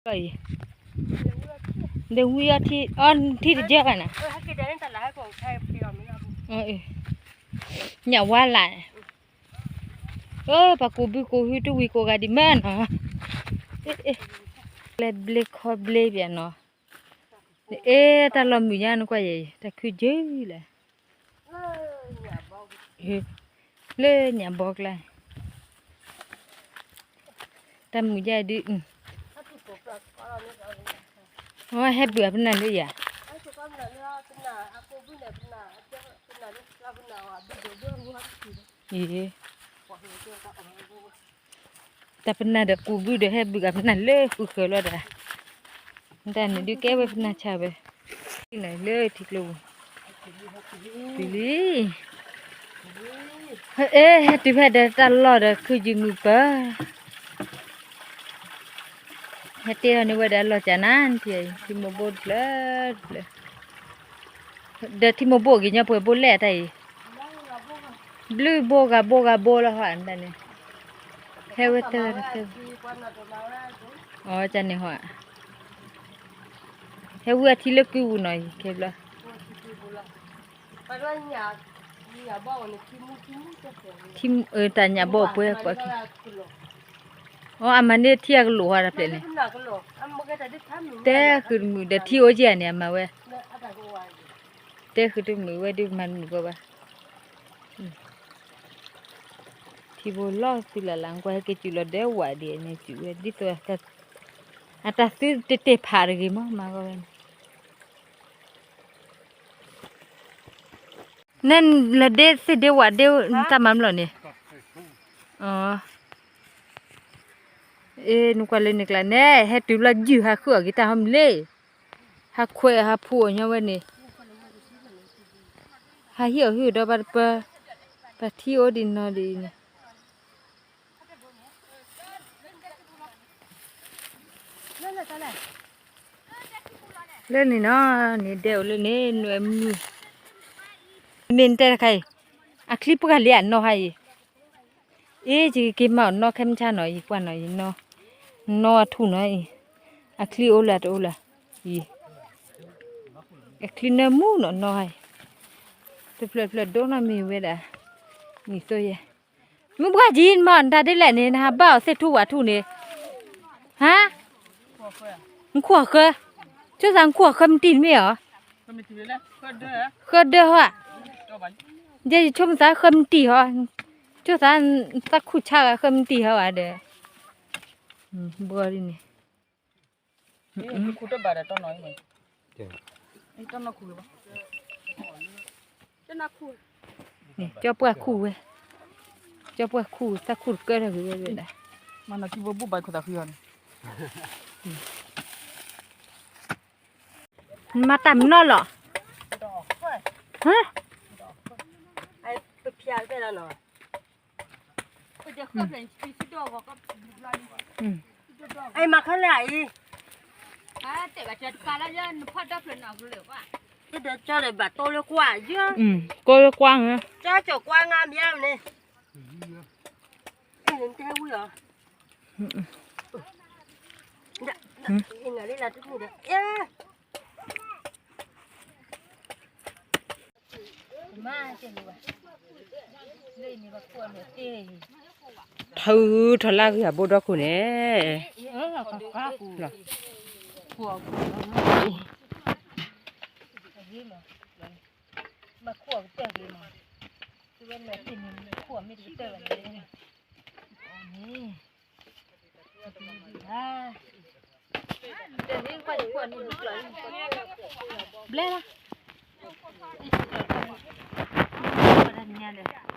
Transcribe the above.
အံၤ, ဒီးဝံအီထံ အီထံတကဲဘၣ်နၤ, ညၣ်ဝါလာ်, အၢ ပှၤကူးဘုကူးဟုတဝံၤကိးဂၤဒံးမ့ၢ်နီၤ, ကျဲဘျ့ခီဘျ့ပၠးနီၤ, အ့ တၢ်လီၢ်မုာ်ညါနကွၢ်ယဲၢ် တၢ်ခုယုၢ်လဲၣ် လၢညၣ်ဘီကျါ, တၢ်မုာ်ယါဒုး, အဝဲဟဲဘုးအပနၢ်လၢယၤ, အံၤ, တၢ်ပနၢ်ဒီးကူးဘုဒီးဟဲဘုးအပနၢ်လၢဃုဃၢၤလီၤဒီး, တၢ်န့ၣ်ဒုးကဲဝဲပနၢ်ဆါဝဲ, လၢထံကျိပူၤ, တုၤလံ, အ့ ဟဲတုၤဖဲဒီးတၢ်လီၢ်ဒီးခုယုၢ်မုာ်ပၢၢ် ဟဲတ့ထီၣ်န့ၢ်ဝဲဒီးအလီၢ်ကၢ်နါထံအံၤ ထံမိၢ်ဘိတဖျၢၣ်တဖျၢၣ်, ဒီးထံမိၢ်ဘိက့ၤညီပှဲၤဘိလဲၣ်အတၢ်အံၤ, ဘျုးဘိဂၤဘိဂၤဘိလီၤဟီၣ်အတၢ်န့ၣ်, ဟဲဝဲတၢ်တဖျၢၣ်, အကန့ၣ်ဟီၣ်, ဟဲဝံအထံလၢကုပူၤနီၤအံၤ ခဲဘျီ ထံ, တၢ်ညၣ်ဘီပှဲၤကွၢ်ခံ, အီ အမၤန့ၢ်ထံအကလိာ်ဟီၣ်တဖျၢၣ်န့ၣ်, တဲဃုာ်တမုာ်ဒီးထံအိၣ်က့ၤန့ၣ် အမၤဝဲ, တဲဃုာ်တမုာ်ဝဲဒုးမၤတမုာ်ကီးဘၣ်, ထံဘိလီၤသုလၢ်လၢ် ကွၢ်ဟဲက့ၤစုၤလီၤဒဲးဝးဒ်န့ၣ် စုၤဝဲဒ်သိး အတၢ်သုတတဲာ်ဖးတဂ့ၤမး မၤကီးဝဲန့ၣ် နဲလၢဒ့သ့ၣ်ဒ့ဝးဒ့တၢ်မၤမလီၤန့ၣ်, အ့ နကွၢ်လၢန့ၣ်ကျါန့ၣ် ဟဲတုၤလီၤယုၢ်ဟးဃုအီၤက့ၤတၢ်ဟီမ့ၢ်လ့, ဟးခွဲးဟးဖူအီၤညီဝဲန့ၣ်, ဟးဟံးအီၤဟုၣ်ဒီးပှၤတပၢ, ပှၤထံအိၣ်ဒံးနီၤဒ်အံၤန့ၣ် လၢန့ၣ်နီၤ, န့ၣ်ဒဲအိၣ်လၢန့ၣ် နွဲမုၢ်, မ့ၢ်နတဲတခါအံၤ, အချံပှၢ်လံအနီၢ်ဟါအံၤ, အ့ ယကက့ၤမၤအီၤနီၢ်ခဲမုၢ်ဆါနီၤ ယကွၢ်နီၤ ယနီၢ်, နီၢ်အထူၣ်နီၤအံၤ, အချံအိၣ်လၢတအိၣ်လၢ, အံၤ, အချံနၢမူနီၤနီၢ်ဟါအံၤ, တဖျၢၣ်ဖျၢၣ်ဒိၣ်နီၤမ့ၢ်ဝဲဒၣ်, နံၣ်သိယဲၢ် မုၢ်ပှၢ်ကံ နမၤအီၤနတၢ်ဒ်လဲၣ်န့ၣ် နဟးဘၣ်အီၤသ့ၣ်ထူဝးထူန့ၣ်, ဟါ, နခိၣ်ဃၢ, ဆိသးနခိၣ်ဃၢမတံၢ်တမ့ၢ်ဧါ, ဃၢဒၢဟီ, ယဲယဆိကမိၣ်သးဃၢမတံၢ်ဟီ, ဆိသးသးခူၣ်ဆါဂၤဃၢမတံၢ်ဟီဂၤဒီး, ဘၣ်ဒ်န့ၣ် ခူၣ်တဘၣ်ဒီးတနီၤအံၤန့ၣ်, တနီၤခူၣ်လၢၤဘၣ်, ကၠီပှၢ်ခူၣ်ဝဲ, ကၠီပှၢ်ခူၣ် သးခူၣ်တကၢတၢ်ဂ့ၤဝဲဒၣ်, မၤနီၢ်ကံဘိဘူၣ်ဘၣ်ခိၣ်သးဃံအီၤန့ၣ်, မၤတၢ်မနီၢ်လီၤ, ဟါ ပဖျါတဲလီၤနီၤ, အံၤမၤခီလၢအံၤ, တဲဘၣ်တကးလၢယနဖီၣ်ဒီဖျၢၣ်နီၤကလၢၤကွၢ်, တဲဒီးကၠီဒီးဘၣ်တိၢ်လၢကွၢ်ယဲ, ကိးလၢကွၢ်, ကၠီကၠီကွၢ်ငါမ့ၢ်န့ၣ်, အံၤတဲဝံၤအီၤ, နလၢလၢတမုၢ်ဒီး, ထုးထီၣ်လၢဂ့ၤအဘိဒီခိၣ်န့ၣ်, ဘျဲၣ်လီၤ, ညါလဲၣ်